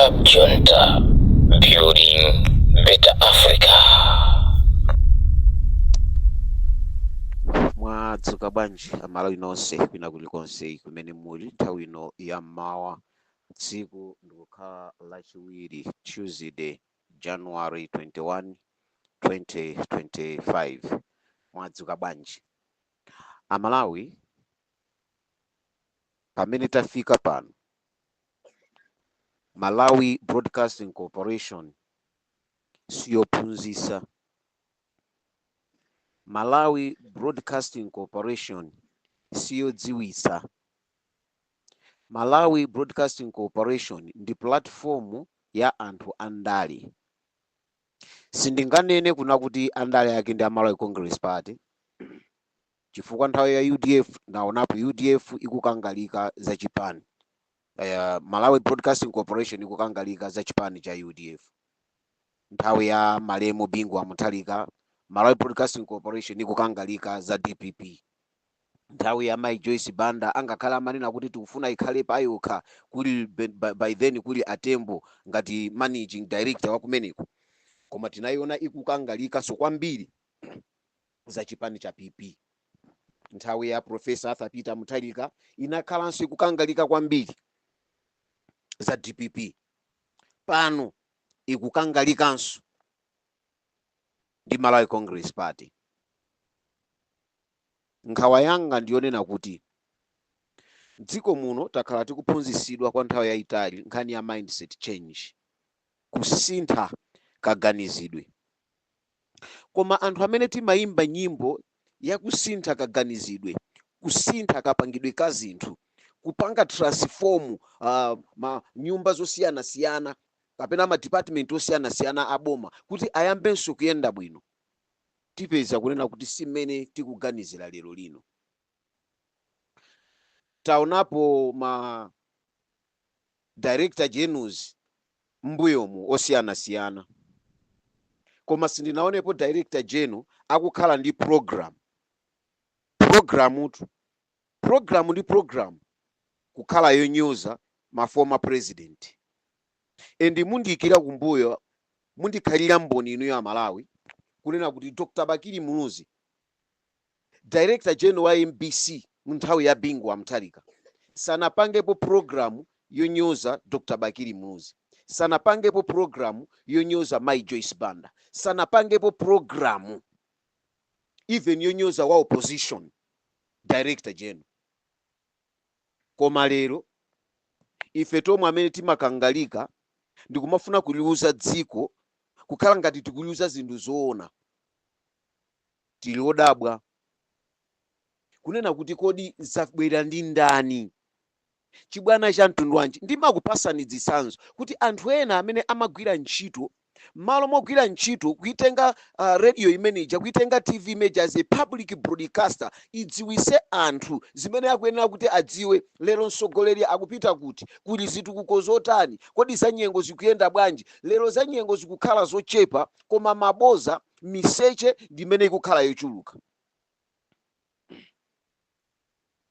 Cab Junta, building better Africa. Mwadzuka bwanji Amalawi nonse kwina kulikonse kumene muli nthawi ino ya mmawa, tsiku ndikukhala Lachiwiri, Tuesday, January 21, 2025. Mwadzuka bwanji Amalawi? Pamene tafika pano, Malawi Broadcasting Corporation siyophunzitsa. Malawi Broadcasting Corporation siyodziwitsa. Malawi Broadcasting Corporation ndi platform ya anthu andale. Sindinganene kuna kuti andale ake ndi a Malawi Congress Party, chifukwa nthawi ya UDF naonapo UDF ikukangalika za chipani, Malawi Broadcasting Corporation ikukangalika za chipani cha UDF. Nthawi ya malemu Bingu wa Mutharika, Malawi Broadcasting Corporation ikukangalika za DPP. Nthawi ya Mai Joyce Banda, angakhala amanena kuti tikufuna ikhale payokha, kuli by then kuli Atembo ngati managing director wa kumeneko, koma tinayiona ikukangalikaso kwambiri za chipani cha PP. Nthawi ya Professor Arthur Peter Mutharika inakhalanso ikukangalika kwambiri za DPP. Pano ikukangalikanso ndi Malawi Congress Party. Nkhawa yanga ndiyonena kuti mdziko muno takhala tikuphunzitsidwa kwa nthawi yayitali nkhani ya mindset change, kusintha kaganizidwe. Koma anthu amene timayimba nyimbo yakusintha kaganizidwe, kusintha kapangidwe ka zinthu, kupanga transform ma nyumba zosiyanasiyana kapena ma department osiyanasiyana a boma kuti ayambenso kuyenda bwino, tipeza kunena kuti si mmene tikuganizira lero lino. Taonapo ma director generals m'mbuyomu osiyanasiyana, koma sindinaonepo director general akukhala ndi program, programutu, program ndi program kukhala yonyoza ma former president. And mundiyikira kumbuyo, mundikhalira mboni inuyo Amalawi kunena kuti Dr Bakili Muluzi, director general wa MBC mu nthawi ya Bingu wa Mutharika, sanapangepo program yonyoza Dr Bakili Muluzi, sanapangepo program yonyoza Mai Joyce Banda, sanapangepo program even yonyoza wa opposition director general. Koma lero ife tomwe amene timakangalika ndikumafuna kuliuza dziko, kukhala ngati tikuliuza zinthu zoona, tili odabwa kunena kuti kodi zabwera ndi ndani, chibwana cha mtundu wanji? Ndimakupasani zitsanzo kuti anthu ena amene amagwira ntchito, malo mogwira ntchito kuitenga radio imeneja, kuitenga TV imeneja as a public broadcaster, idziwise anthu zimene akuyenera kuti adziwe: lero mtsogoleri akupita kuti, kuli zitukuko zotani, kodi za nyengo zikuyenda bwanji. Lero za nyengo zikukhala zochepa, koma maboza, miseche ndimene ikukhala yochuluka.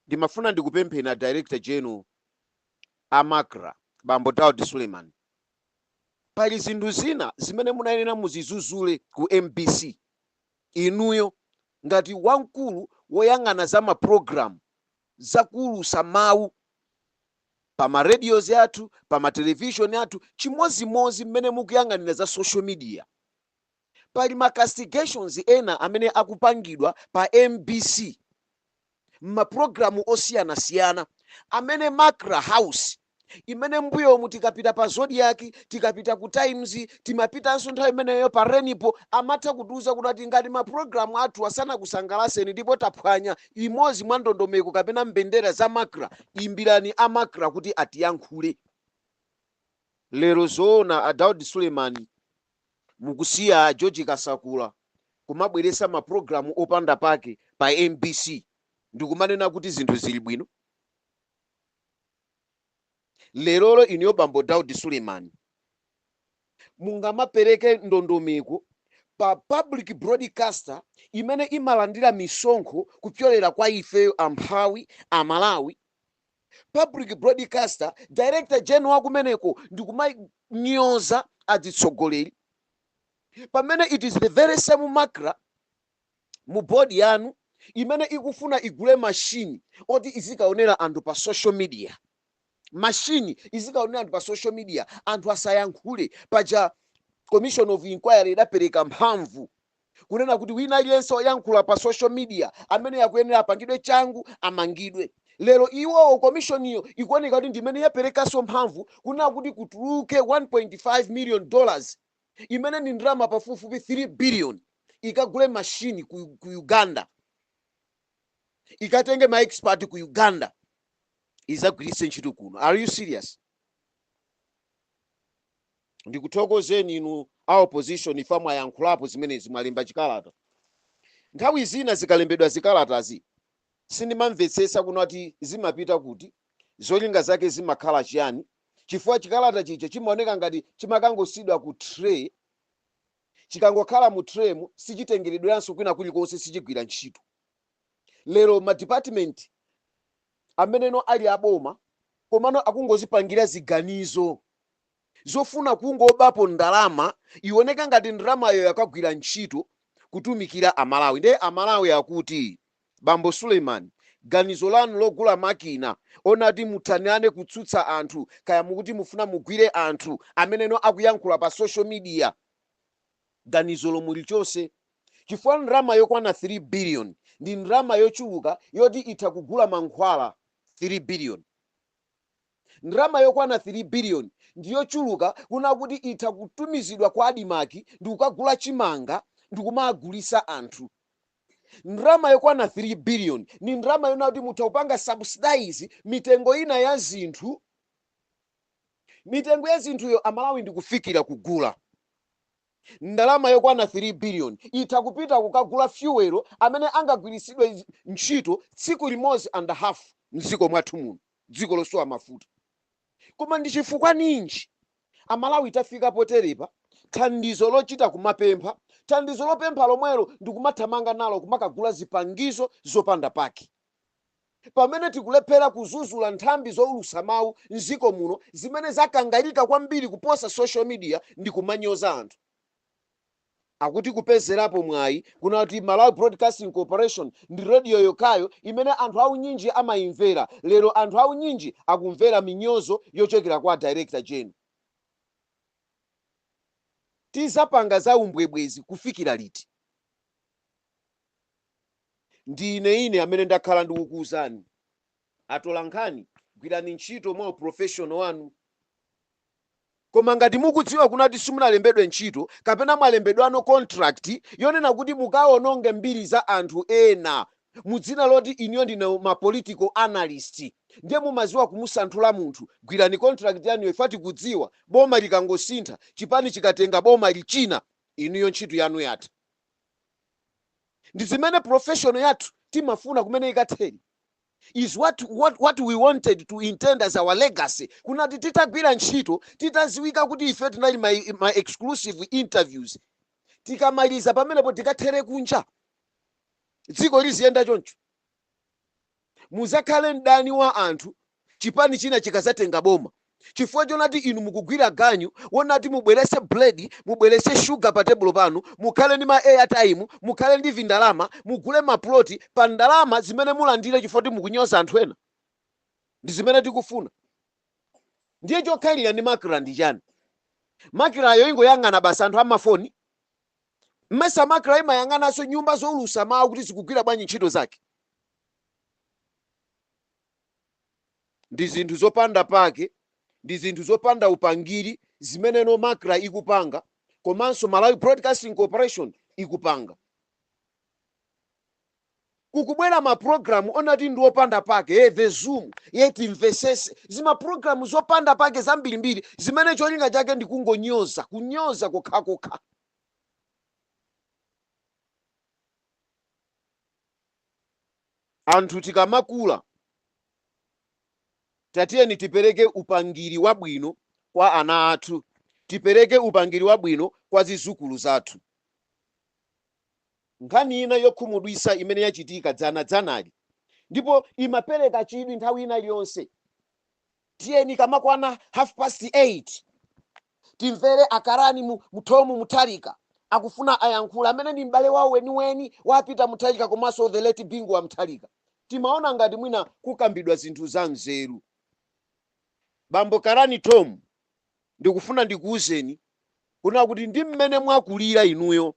Ndimafuna ndikupempheni a director general a MACRA, bambo Daud Suleiman, pali zinthu zina zimene munayenera muzizuzule ku MBC inuyo ngati wamkulu woyang'ana za mapulogalamu zakuulusa mawu pa ma radios athu, pa ma television athu, chimozimozi mmene mukuyang'anira za social media. Pali ma castigations ena amene akupangidwa pa MBC m'mapulogalamu osiyanasiyana amene MACRA House imene mbuyomu tikapita pa Zodiak, tikapita ku Times, timapitanso nthawi imeneyo pa Rainbow, amatha kutiuza kuti ati ngati mapulogalamu athu asanakusangalaseni ndipo taphwanya imodzi mwa ndondomeko kapena mbendera za MACRA, imbirani a MACRA kuti atiyankhule. Lero zoona, a Daud Suleiman, mukusiya a George Kasakula kumabweresa mapulogalamu opanda pake pa MBC ndikumanena kuti zinthu zili bwino? Lerolo inuyo bambo Daud Suleiman mungamapereke ndondomeko pa public broadcaster imene imalandira misonkho kupyolera kwa ifeyo amphawi Amalawi? Public broadcaster, director general wakumeneko ndikumanyoza atsogoleri, pamene it is the very same MACRA mu board yanu imene ikufuna igule mashini oti izikaonera anthu pa social media. Mashini izikaonera anthu pa social media, anthu asayankhule. Paja commission of inquiry idapereka mphamvu kunena kuti wina aliyense woyankhula pa social media amene akuyenera apangidwe changu, amangidwe. Lero iwowo commission iyo ikuoneka kuti ndimene yaperekanso mphamvu kunena kuti kutuluke $1.5 million, imene ndi ndalama pafupifupi 3 billion, ikagule mashini ku Uganda, ikatenge ma expert ku Uganda, izagwiritse ntchito kuno. Are you serious? Ndikuthokozeni inu a opposition, ifa mwayankhulapo zimenezi, mwalemba chikalata. Nthawi zina zikalembedwa zikalatazi sindimamvetsetsa kunati zimapita kuti, zolinga zake zimakhala chiyani, chifukwa chikalata chija chimaoneka ngati chimakangosidwa ku tray. Chikangokhala mu tray mu, sichitengeredweranso kwina kulikonse, sichigwira ntchito. Lero ma department ameneno ali aboma komano akungozipangira ziganizo zofuna kungobapo ndalama, ioneka ngati ndalamayo yakagwira ntchito kutumikira Amalawi. Ndiye Amalawi akuti, bambo Suleiman, ganizo lanu logula makina onati muthanirane kutsutsa anthu, kaya mukuti mufuna mugwire anthu ameneno akuyankhula pa social media, ganizo lomwe lichonse, chifukwa ndalama yokwana 3 billion ndi ndalama yochuluka yoti itha kugula mankhwala 3 billion. Ndalama yokwana 3 billion ndiyochuluka kuna kuti itha kutumizidwa kwa ADMARC ndi kukagula chimanga ndi kumagulisa anthu. Ndalama yokwana 3 billion ni ndalama yona kuti mutha kupanga subsidize mitengo ina ya zinthu, mitengo ya zinthuyo Amalawi ndikufikira kugula. Ndalama yokwana 3 billion itha kupita kukagula fuel amene angagwiritsidwe ntchito tsiku limodzi and a half mdziko mwathu muno, dziko losowa mafuta. Koma ndi chifukwa ninji Amalawi tafika poterepa? Thandizo lochita kumapempha, thandizo lopempha lomwelo ndikumathamanga nalo kumakagula zipangizo zopanda pake, pamene tikulephera kuzuzula nthambi zowulutsa mawu mdziko muno zimene zakangalika kwambiri kuposa social media ndi kumanyoza anthu. Akuti kupezerapo mwayi kuna kuti Malawi Broadcasting Corporation ndi radio yokhayo imene anthu aunyinji amayimvera. Lero anthu aunyinji akumvera minyozo yochokera kwa director general. Tizapanga za umbwebwezi kufikira liti? Ndine ine amene ndakhala ndikukuwuzani, atola nkhani, gwirani ntchito mwa professional wanu. Koma ngati mukudziwa kunati simunalembedwe ntchito kapena mwalembedwano contract yonena kuti mukaononge mbiri za anthu ena mudzina loti iniyo ndine ma political analyst, ndiye mumaziwa kumusanthula munthu, gwirani contract yanuyo. Ife tikudziwa boma likangosintha, chipani chikatenga boma lichina, inuyo ntchito yanu yatha. Ndi zimene professional yathu timafuna kumene ikatheri is what we wanted to intend as our legacy, kunati titagwira ntchito, titaziwika kuti ife tinali ma exclusive interviews, tikamaliza pamenepo tikathere kunja, dziko liziyenda choncho. Muzakhale mdani wa anthu chipani china chikazatenga boma, chifukwa chonati inu mukugwira ganyu wonati mubwerese bread, mubwerese sugar pa tebulo panu, mukhale ndi ma airtime, mukhale ndi vindalama, mugule maploti pa ndalama zimene mulandire chifukwa kuti mukunyoza anthu ena. Ndi zimene tikufuna. Ndiye chokhalira ndi MACRA ndi chani? MACRAyo ingoyang'ana basi anthu amafoni? Mmesa MACRA imayang'ananso nyumba zowulusa mawu kuti zikugwira bwanji ntchito zake? Ndi zinthu zopanda pake, ndi zinthu zopanda upangiri zimeneno MACRA ikupanga komanso Malawi Broadcasting Corporation ikupanga. Kukubwera mapulogalamu onati ndi opanda pake, ye the Zoom, ye Timvesese, zimapulogalamu zopanda pake zambirimbiri zimene cholinga chake ndi kungonyoza, kunyoza kokhakokha. Anthu tikamakula, tatiyeni tipereke upangiri wabwino kwa ana athu, tipereke upangiri wabwino kwa zizukulu zathu. Nkhani ina yokhumudwitsa imene yachitika dzanadzanali ndipo imapereka chidwi nthawi ina iliyonse. Tiyeni ikamakwana 8:30 timvere akarani Muthomu Mutharika akufuna ayankhula, amene ndi m'bale wawo weniweni wa Peter Mutharika komanso the late Bingu wa Mutharika. Timaona ngati mwina kukambidwa zinthu za nzeru. Bambo Karani Tom, ndikufuna ndikuwuzeni kunena kuti ndi mmene mwakulira inuyo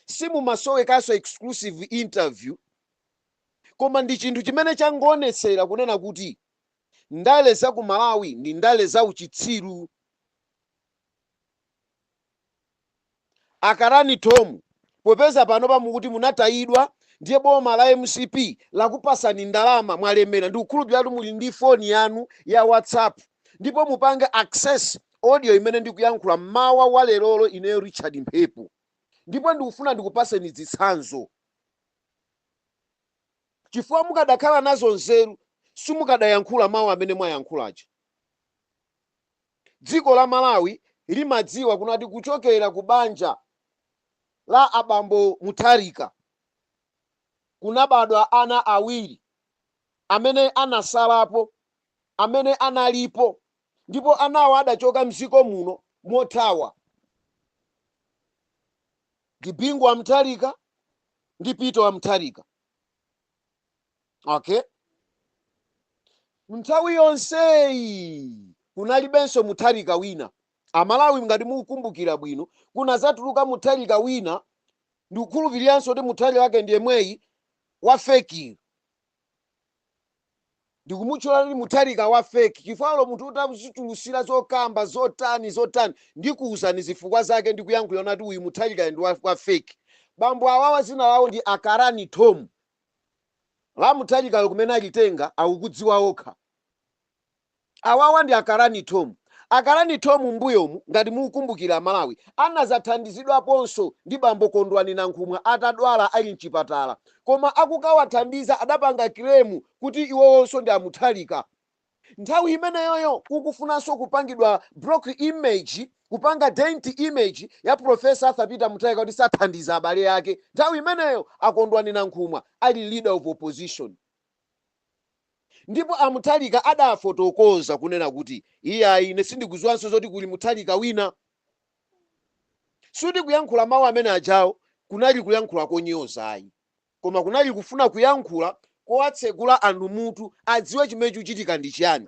simumasowekanso exclusive interview, koma ndi chinthu chimene changoonetsera kunena kuti ndale za ku Malawi ndi ndale za uchitsiru. Akarani Tom, popeza panopa mukuti munatayidwa ndiye boma la mcp lakupasani ndalama, mwalemera, ndikukhulupirira kuti muli ndi foni yanu ya WhatsApp ndipo mupange access audio imene ndikuyankhula mmawa wa lerolo ineyo Richard Mphepo, ndipo ndikufuna ndikupaseni zitsanzo, chifukwa mukadakhala nazo nzeru simukadayankhula mawu amene mwayankhula aja. Dziko la Malawi limadziwa kunati kuchokera ku banja la abambo Mutharika kunabadwa ana awiri amene anasalapo, amene analipo, ndipo anawo adachoka mdziko muno mothawa, ndi Bingu wa Mutharika ndi Peter wa Mutharika. Okay, nthawi yonseyi kunalibenso Mutharika wina. Amalawi, ngati mukukumbukira bwino, kunazatuluka Mutharika wina, ndikukhulupiriranso kuti Mutharika wake ndi yemweyi wa fake. Ndikumutchula kuti Mutharika wa fake chifukwa olo munthu utazitulusira zokamba zotani zotani, ndikuwuzani zifukwa zake ndikuyankhula nati uyu Mutharika ndi wa fake. Bambo awawa zina lawo ndi Akarani Tom. La Mutharikayo kumene alitenga akukudziwa okha. Awawa ndi Akarani Tom. Akarani Tom mbuyomu, ngati mukukumbukira Amalawi, anazathandizidwaponso ndi bambo Kondwani Nankhumwa atadwala ali mchipatala, koma akukawathandiza adapanga claim kuti iwowonso ndi a Mutharika. Nthawi imeneyoyo kukufunanso kupangidwa block image, kupanga dent image ya Professor Arthur Peter Mutharika kuti sathandiza abale ake. Nthawi imeneyo a Kondwani Nankhumwa ali leader of opposition. Ndipo a Mutharika adafotokoza kunena kuti iyayi, ine sindikudziwanso zoti kuli Mutharika wina. Sikuti kuyankhula mawu amene ajawo kunali kuyankhula konyoza ayi, koma kunali kufuna kuyankhula kowatsegula anthu mutu adziwe chimene chikuchitika ndi chiyani.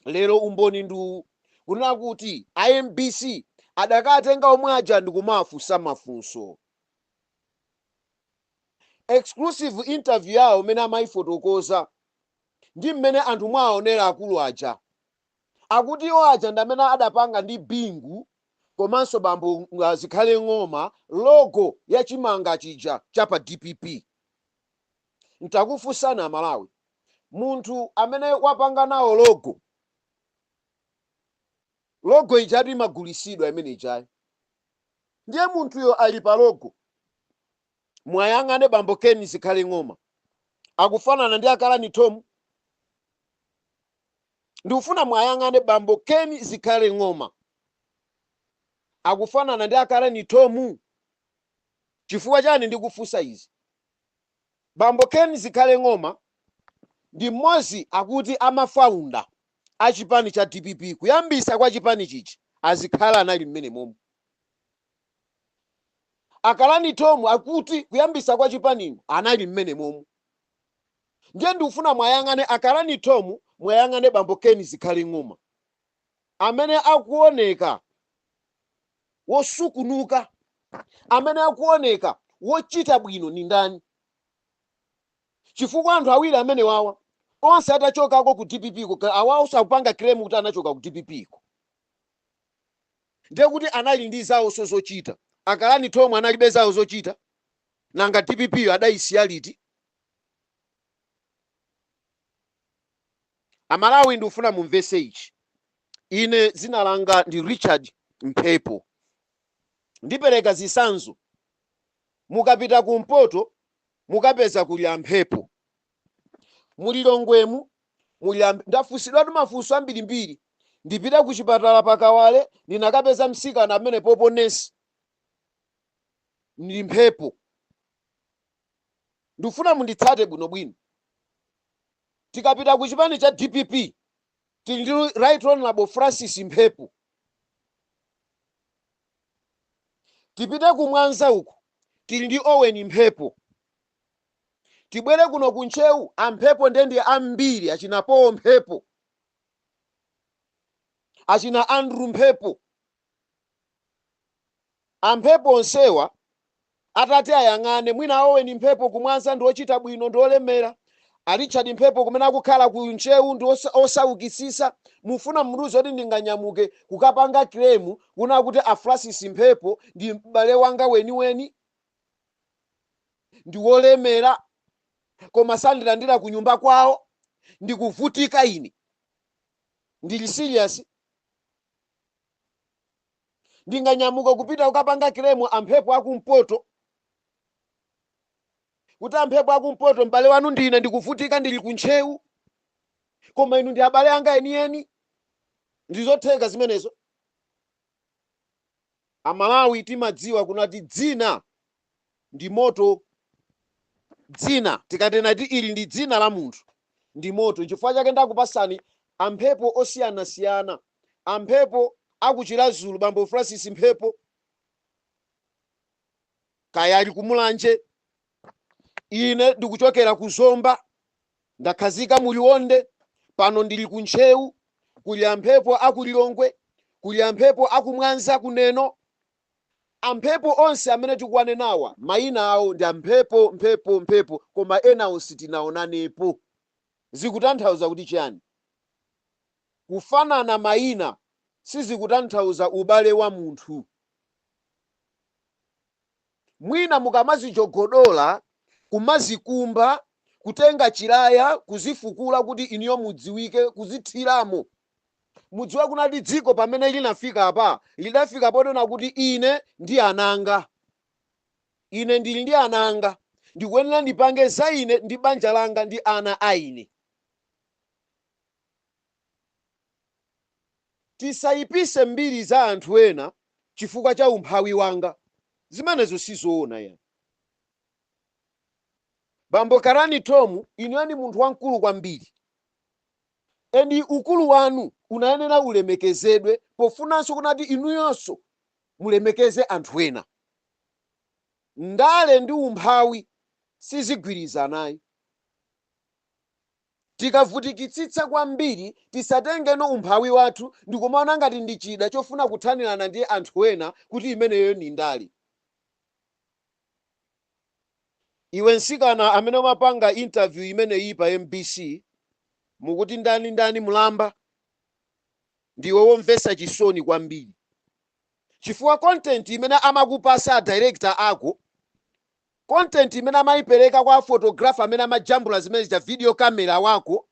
Lero umboni ndi uwu kunena kuti a MBC adakatenga omwe aja ndikumawafunsa mafunso. Exclusive interview yawo mmene amayifotokoza ndi mmene anthu mwawaonera akulu aja, akuti iwo aja ndi amene adapanga ndi Bingu komanso bambo Zikhale Ng'oma logo ya chimanga chija cha pa dpp. Ntakufunsani Amalawi, munthu amene wapanga nawo logo, logo ijatu imagulisidwa imene ijayo, ndiye munthuyo ali pa logo, mwayang'ane bambo Ken Zikhale Ng'oma akufanana ndi Akalani Tom? Ndikufuna mwayang'ane bambo Ken Zikhale Ng'oma akufanana ndi Akalani Tom? Chifukwa chani ndikufunsa izi? Bambo Ken Zikhale Ng'oma ndi mmodzi akuti ama founder a chipani cha dpp. Kuyambisa kwa chipani chichi azikhala anali mmene momwe. Akalani Tom akuti kuyambisa kwa chipanimo anali mmene momwe. Ndiye ndikufuna mwayang'ane Akalani Tom, mwayang'ane bambo Ken Zikhale Ng'oma, amene akuoneka wosukunuka, amene akuoneka wochita bwino ni ndani? Chifukwa anthu awiri amene wawa onse atachokako ku dpp ko, awawo sakupanga claim kuti anachoka ku dpp ko, ndiye kuti anali ndi zawonso zochita. Akalani Tom analibe zawo zochita? Nanga dpp yo adayisiya liti? Amalawi, ndikufuna mumvese ichi. Ine dzina langa ndi Richard Mphepo. Ndipereka zitsanzo. Mukapita kumpoto mukapeza kuli amphepo, mulilongwemu muli ndafunsidwatu mafunso ambirimbiri. Ndipita ku chipatala pakawale, ndinakapeza mtsikana amene popo nesi ndi Mphepo. Ndikufuna munditsate bwinobwino. Tikapita ku chipani cha dpp, Tili ndi Right Honorable Francis Mphepo. Tipite ku Mwanza uku, tili ndi Owen Mphepo. Tibwere kuno ku Ntcheu, a Mphepo nde ndi ambiri, achina Paul Mphepo, achina Andrew Mphepo. A Mphepo onsewa atati ayang'ane, mwina a Owen Mphepo ku Mwanza ndi ochita bwino, ndi olemera, a Richard Mphepo kumene akukhala ku Ntcheu ndi osaukitsitsa, mufuna mundiuze kuti ndinganyamuke kukapanga claim kuna kuti a Francis Mphepo ndi m'bale wanga weniweni, ndi wolemera, koma sandilandira ku nyumba kwawo, ndikuvutika ine? Ndili serious? Ndinganyamuka kupita kukapanga claim a Mphepo akumpoto kuti a Mphepo akumpoto, m'bale wanu ndine, ndikuvutika, ndili ku Ntcheu, koma inu ndi abale anga enieni? Ndizotheka zimenezo? Amalawi timadziwa kunati dzina ndi moto. Dzina, tikatena ti ili ndi dzina la munthu, ndi moto. Chifukwa chake ndakupasani amphepo osiyanasiyana. Amphepo aku Chiradzulu, bambo Francis Mphepo, kaya ali kumulanje. Ine ndikuchokera ku Zomba, ndakhazika mu Liwonde, pano ndili ku Ntcheu. Kuli amphepo aku Lilongwe, kuli amphepo aku Mwanza, kuneno. Amphepo onse amene tikuwanenawa, mayina awo ndi amphepo, Mphepo, Mphepo, koma enawo sitinaonanepo. Zikutanthauza kuti chiyani? Kufanana mayina sizikutanthauza ubale wa munthu. Mwina mukamazijogodola, kumazikumba, kutenga chilaya kuzifukula kuti inuyo mudziwike, kuzithiramo, mudziwe kunati dziko pamene linafika apa, lidafika ponena kuti ine ndi ananga, ine ndili ndi ananga, ndikuyenera ndipange za ine ndi banja langa ndi ana a ine. Tisayipise mbiri za anthu ena chifukwa cha umphawi wanga. Zimenezo sizoona ya. Bambo Karani Tom, inuyo ndi munthu wamkulu kwambiri, and ukulu wanu unayenera ulemekezedwe, pofunanso kunati inuyonso mulemekeze anthu ena. Ndale ndi umphawi sizigwirizanayi. Tikavutikitsitsa kwambiri, tisatengeno umphawi wathu ndikumaona ngati ndi chida chofuna kuthanirana ndi anthu ena kuti imeneyo ndi ndale. Iwe msikana amene umapanga interview imeneyi pa MBC, mukuti ndani ndani Mulamba, ndiwe womvetsa chisoni kwambiri, chifukwa content imene amakupasa a director ako, content imene amayipereka kwa photographer amene amajambula zimene za video camera wako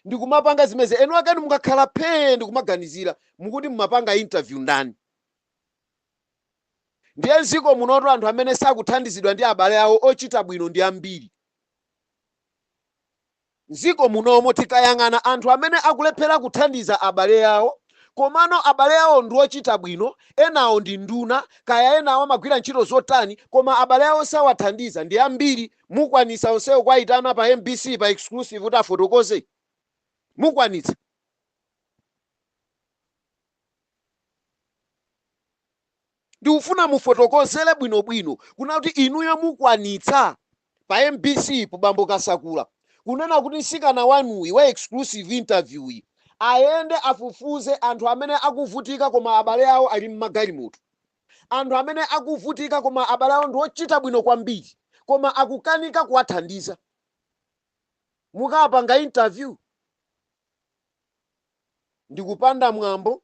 ndikumapanga zimene enu akeni, mukakhala phee ndikumaganizira, mukuti mumapanga interview ndani? Ndiye mdziko munoto anthu amene sakuthandizidwa ndi abale awo ochita bwino ndi ambiri. Mdziko munomo tikayang'ana anthu amene akulephera kuthandiza abale awo, komano abale awo ndi ochita bwino, enawo ndi nduna, kaya enawo amagwira ntchito zotani, koma abale awo sawathandiza, ndi ambiri. Mukwanisa onsewo kuwayitana pa MBC pa Exclusive kuti afotokoze? Mukwanitsa? Ndikufuna mufotokozere bwinobwino kuna kuti inuyo mukwanitsa pa MBC po, bambo Kasakula, kunena kuti msikana wanuyi wa Exclusive Interview yi ayende afufuze anthu amene akuvutika koma abale awo ali mmagalimoto, anthu amene akuvutika koma abale awo ndi ochita bwino kwambiri koma akukanika kuwathandiza? Mukapanga interview? Ndi kupanda mwambo,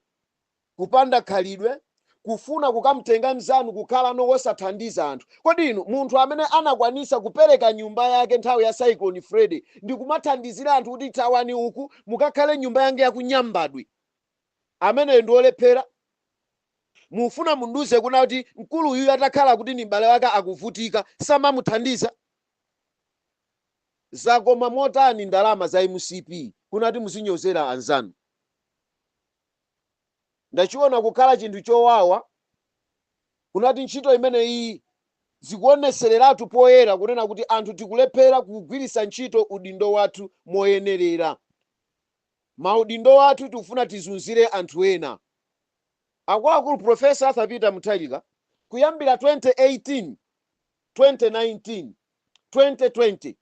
kupanda khalidwe, kufuna kukamtenga mzanu kukhala no wosathandiza anthu. Kodi inu, munthu amene anakwanisa kupereka nyumba yake nthawi ya Cyclone Freddy ndi kumathandizira anthu kuti thawani uku mukakhale nyumba yange yakunyambadwe, ameneyo ndi olephera? Mufuna mundiuze kuna kuti mkulu uyu atakhala kuti ni m'bale wake akuvutika, samamuthandiza? Zakoma motani ndalama za MCP kunati muzinyozera anzanu? Ndachiona kukhala chinthu chowawa kunati ntchito imeneyi zikuonesereratu poyera kunena kuti anthu tikulephera kugwiritsa ntchito udindo wathu moyenerera. Maudindo athu tikufuna tizunzire anthu ena. Akuluakulu, Professor Arthur Peter Mutharika kuyambira 2018, 2019, 2020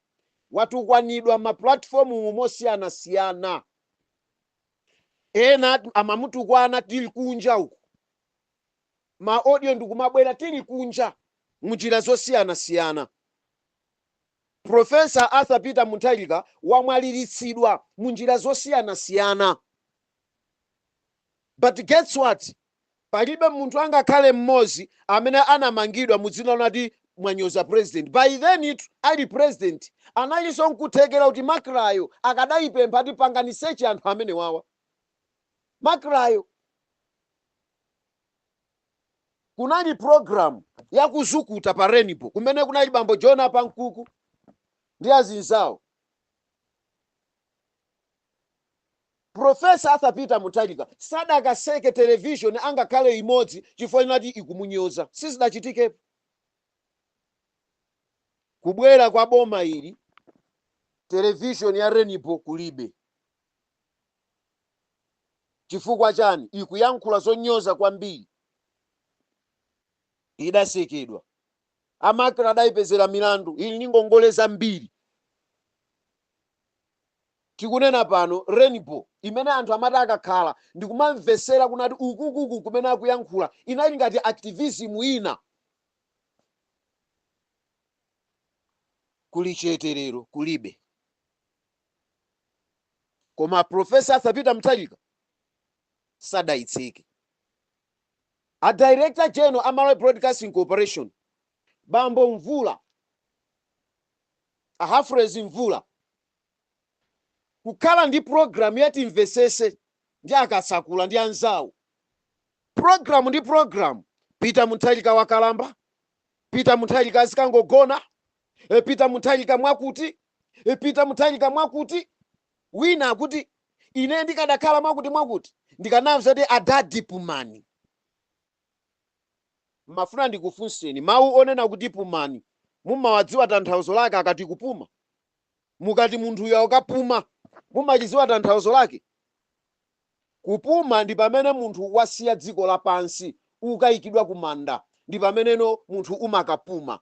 watukwanidwa ma platform mosiyanasiyana. Ena amamutukwana tili kunja uku, ma audio ndikumabwera tili kunja munjira zosiyanasiyana. Professor Arthur Peter Mutharika wamwaliritsidwa munjira zosiyanasiyana, but guess what? Palibe munthu angakhale mmodzi amene anamangidwa mudzina loti mwanyoza president. By then itu ali president, analinso nkuthekera kuti MACRAyo akadayipempha ati pangani search anthu amene wawa. MACRAyo kunali program yakuzukuta pa Rainbow kumene kunali bambo John Pankuku ndi azinzawo. Professor Arthur Peter Mutharika sadakaseke television angakhale imodzi chifukwa inati ikumunyoza, sizidachitikepo. Kubwera kwa boma ili, television ya Rainbow kulibe. Chifukwa chani? Ikuyankhula zonyoza kwambiri, idasekedwa. A MACRA adayipezera milandu, ili ndi ngongole zambiri. Tikunena pano, Rainbow imene anthu amati akakhala ndikumamvesera kunati ukukuku kumene akuyankhula inali ngati activism ina, kuli chete lero, kulibe. Koma Professor Arthur Peter Mutharika sadayitseke. A Director General a Malawi Broadcasting Corporation, bambo Mvula, a Humphrey Mvula, kukhala ndi program ya Timvesese ndi akasakula ndi anzawo, program ndi program, Peter Mutharika wakalamba, Peter Mutharika azikangogona, Peter Mutharika mwakuti, Peter Mutharika mwakuti. Wina akuti ine ndikadakhala mwakuti mwakuti ndikanamva kuti adadi pumani. Mafuna ndikufunseni, mawu onena kuti pumani mumawadziwa tanthauzo lake? Akati kupuma, mukati munthuyo akapuma, mumachidziwa tanthauzo lake? Kupuma ndi pamene munthu wasiya dziko lapansi, ukayikidwa kumanda, ndi pameneno munthu umakapuma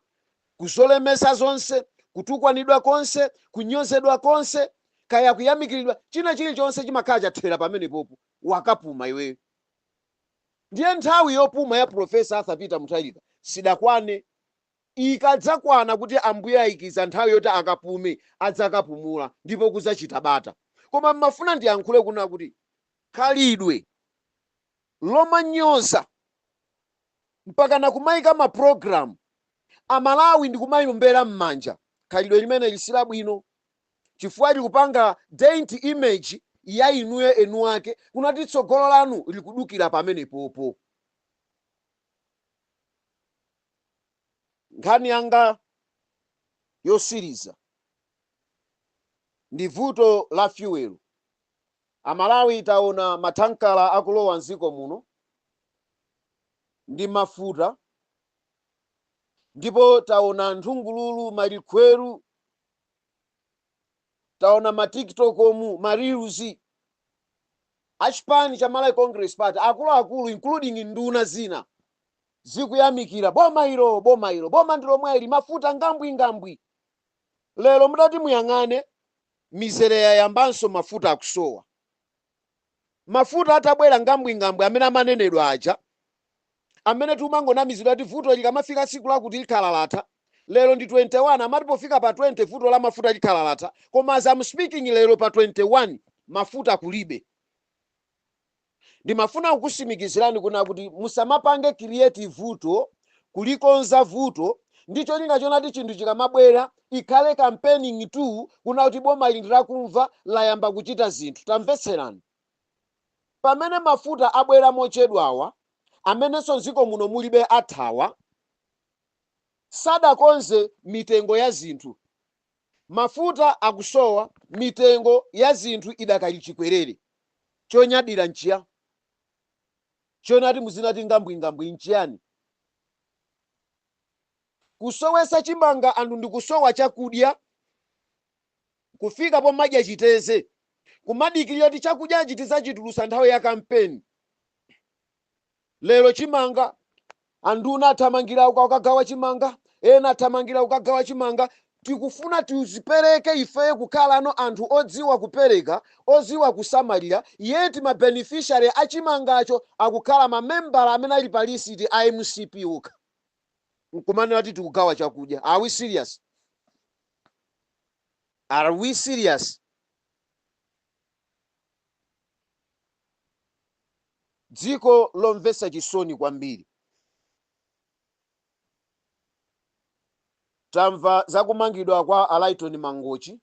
kuzolemesa zonse, kutukwanidwa konse, kunyozedwa konse, kaya kuyamikiridwa, china chilichonse chimakhala chathera pamenepopo, wakapuma iweyo. Ndiye nthawi yopuma ya Professor Arthur Peter Mutharika sidakwane. Ikadzakwana kuti Ambuye ayikiza nthawi yoti akapume, adzakapumula ndipo kuzachita bata. Koma mmafuna ndiyankhule kuna kuti khalidwe lomanyoza mpakana kumayika ma program, Amalawi ndikumayombera m'manja, khalidwe limene lisilabwino, chifukwa likupanga dent image ya inuyo enu ake, kunati tsogolo lanu likudukira pamenepopo. Nkhani yanga yosiriza ndi vuto la fuel. Amalawi taona mathankala akulowa mdziko muno ndi mafuta, ndipo taona nthungululu, malikhweru, taona ma TikTok omu, ma reels achipani cha Malawi Congress Party, akuluakulu including nduna zina zikuyamikira boma ilo, boma ilo, boma ndi lomweli, mafuta ngambwi ngambwi. Lero mudati muyang'ane mizere yayambanso, mafuta akusowa. Mafuta atabwera ngambwingambwi amene amanenedwa aja, amene timangonamizidwa kuti vuto likamafika tsiku lakuti likhala latha. Lero ndi 21, amati pofika pa 20 vuto la mafuta likhala latha, koma as I'm speaking lero pa 21 mafuta kulibe. Ndimafuna kukusimikizirani kuna kuti musamapange create vuto, kulikonza vuto ndi cholinga chonati chinthu chikamabwera ikhale campaigning tool kuna kuti boma ili ndilakumva, layamba kuchita zinthu. Tamvetserani, pamene mafuta abwera mochedwawa, amenenso mdziko muno mulibe, athawa, sadakonze mitengo ya zinthu. Mafuta akusowa, mitengo ya zinthu idakali chikwerere. Chonyadira nchiya chonati muzinati ngambwingambwi nchiyani? Kusowesa chimanga, anthu ndikusowa chakudya, kufika pomadya chiteze. Kumadikirira kuti chakudyachi tidzachitulutsa nthawi ya kampeni. Lero chimanga, anduna athamangira kukagawa chimanga, ena athamangira kukagawa chimanga. Tikufuna tizipereke ifeyo kukhala no anthu odziwa kupereka, odziwa kusamalira, yet ma beneficiary achimangacho akukhala mamembala amene ali pa list a MCP okha, nkumanena kuti tikugawa chakudya. Are we serious? Are we serious? Dziko lomvetsa chisoni kwambiri. Tamva zakumangidwa kwa a Lyton Mangochi,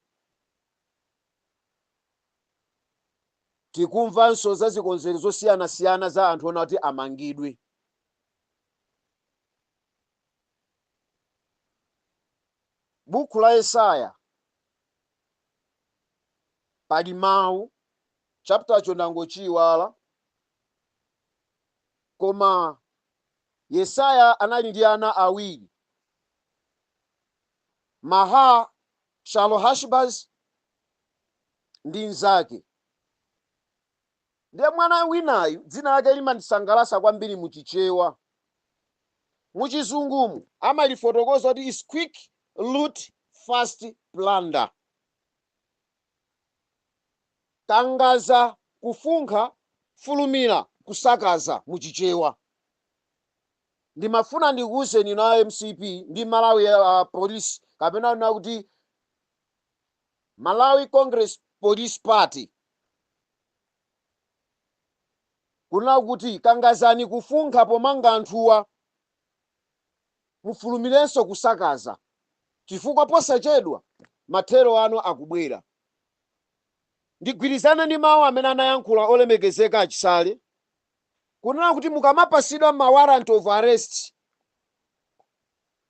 tikumvanso za zikonzero zosiyanasiyana za anthu ona kuti amangidwe. Buku la Yesaya pali mawu, chapter cho ndangochiyiwala, koma Yesaya anali ndi ana awiri, Maha Shalohashbaz ndi mnzake. Ndiye mwana winayu dzina lake limandisangalatsa kwambiri muchichewa. Muchizungumu amalifotokoza kuti is quick loot, fast plunder. Kangaza kufunkha, fulumira kusakaza muchichewa. Ndimafuna ndikuwuzeni inu a MCP ndi Malawi Police, kapena na kuti Malawi Congress Police Party, kunena kuti kangazani kufunkha pomanga anthuwa, mufulumirenso kusakaza, chifukwa posachedwa mathero anu akubwera. Ndigwirizane ndi mawu amene anayankhula olemekezeka Achisale, kunena kuti mukamapasidwa ma warrant of arrest,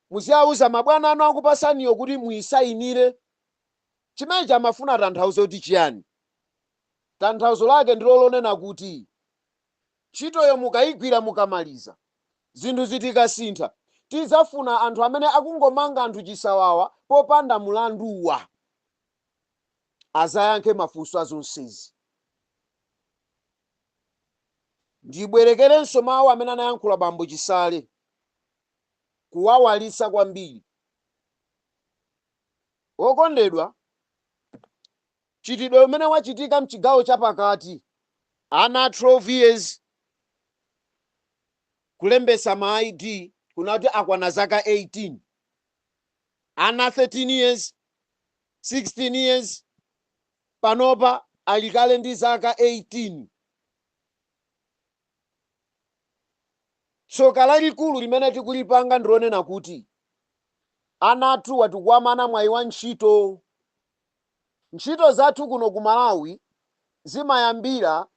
muziyauza mabwana anu akupasaniyo kuti muyisayinire. Chimenechi amafuna tanthauzo kuti chiyani? Tanthauzo lake ndilo lonena kuti ntchitoyo mukayigwira, mukamaliza, zinthu zitikasintha, tidzafuna anthu amene akungomanga anthu chisawawa popanda mulanduwa azayankhe mafunso azonsezi. Ndibwerekerenso mawu amene anayankhula bambo Chisale, kuwawalitsa kwambiri. Wokondedwa, chitidwe umene wachitika mchigawo chapakati, ana 12 years kulembesa ma ID kunati akwana zaka 18, ana 13 years, 16 years, panopa ali kale ndi zaka 18. Tsoka lalikulu limene tikulipanga ndilonena kuti ana athuwa tikuwamana mwayi wa ntchito. Ntchito zathu kuno ku Malawi zimayambira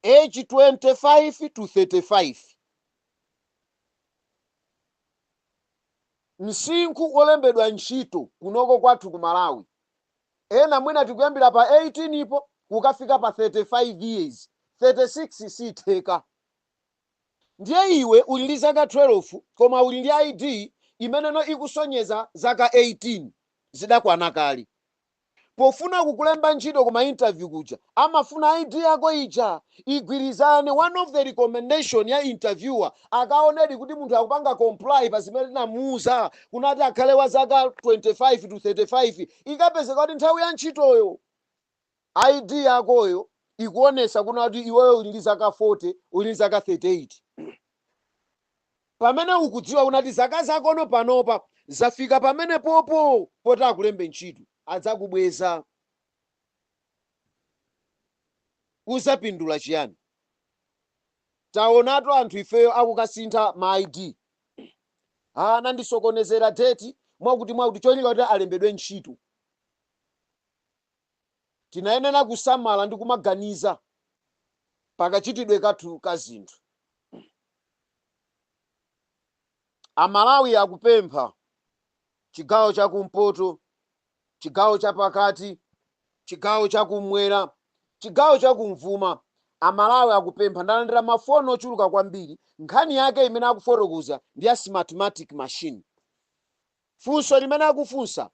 age 25 to 35. Msinkhu wolembedwa ntchito kunoko kwathu ku Malawi, ena mwina tikuyambira pa 18 ipo kukafika pa 35 years, 36 sitheka. Ndiye iwe uli ndi zaka 12 koma uli ndi ID imeneno ikusonyeza zaka 18 zidakwana kale. Pofuna kukulemba ntchito kuma interview kuja, amafuna ID yako ija igwirizane. One of the recommendation ya interviewer, akaonedi kuti munthu akupanga comply pa zimene tinamuuza kunati akhale wa zaka 25 to 35. Ikapezeka kuti nthawi ya ntchitoyo ID yakoyo ikuonesa kuna kuti iweyo uli ndi zaka 40, uli ndi zaka 38, pamene ukudziwa kunati zaka zakono panopa zafika pamene popo poti akulembe ntchito, adzakubweza. Uzapindula chiyani? Taonatu anthu ifeyo akukasintha ma ID, anandisokonezera date mwakuti mwakuti, cholinga kuti alembedwe ntchito. Tinayenera kusamala ndi kumaganiza pakachitidwe kathu ka zinthu. Amalawi akupempha, chigawo chakumpoto, chigawo chapakati, chigawo chakumwera, chigawo chakumvuma, Amalawi akupempha. Ndalandira mafoni ochuluka kwambiri. Nkhani yake imene akufotokoza ndi ya Smartmatic machine. Funso limene akufunsa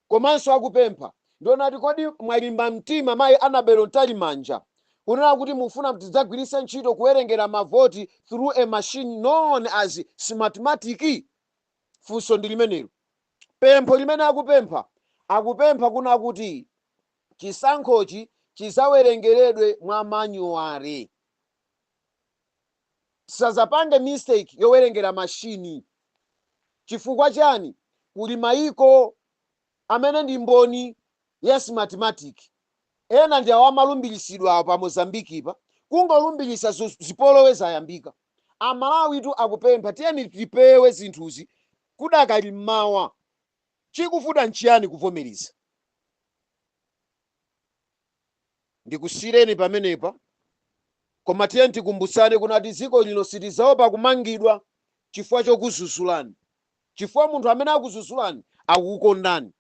komanso akupempha Ndionati kodi mwalimba mtima, mayi Annabel Mtalimanja, kunena kuti mufuna tidzagwiritse ntchito kuwerengera mavoti through a machine known as Smartmatic? Funso ndi limenelo. Pempho limene akupempha, akupempha kuna kuti chisankhochi chizawerengeredwe mwa manual, tisazapange mistake yowerengera mashini. Chifukwa chani? Kuli mayiko amene ndi mboni ya Smartmatic. Ena ndi awo amalumbiritsidwa awo pa Mozambique pa kungolumbirisa, zipolowe zayambika. Amalawitu akupempha, tiyeni tipewe zinthuzi kudakali mmawa. Chikuvuta nchiyani kuvomereza? Ndikusiyireni pamenepa, koma tiyeni tikumbutsane kunati dziko lino sitidzaopa kumangidwa chifukwa chokuzuzulani, chifukwa munthu amene akuzuzulani akukukondani.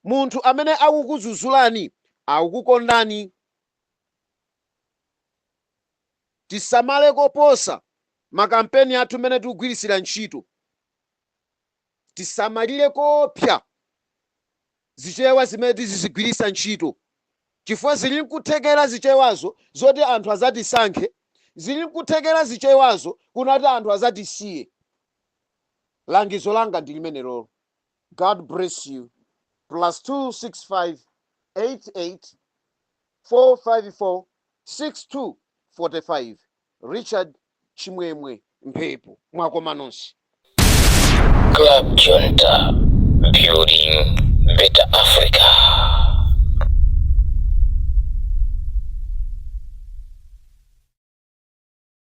Munthu amene akukuzuzulani akukukondani. Tisamale koposa makampeni athu mmene tikugwiritsira ntchito. Tisamalire koopsa Zichewa zimene tizizigwiritsa ntchito, chifukwa zili nkuthekera Zichewazo zoti anthu azatisankhe, zili nkuthekera Zichewazo kunati anthu azatisiye. Langizo langa ndi limenelolo. God bless you. +265 88 454 62 45. Richard Chimwemwe Mphepo. Mwakoma nonse. Club Junta, building better Africa.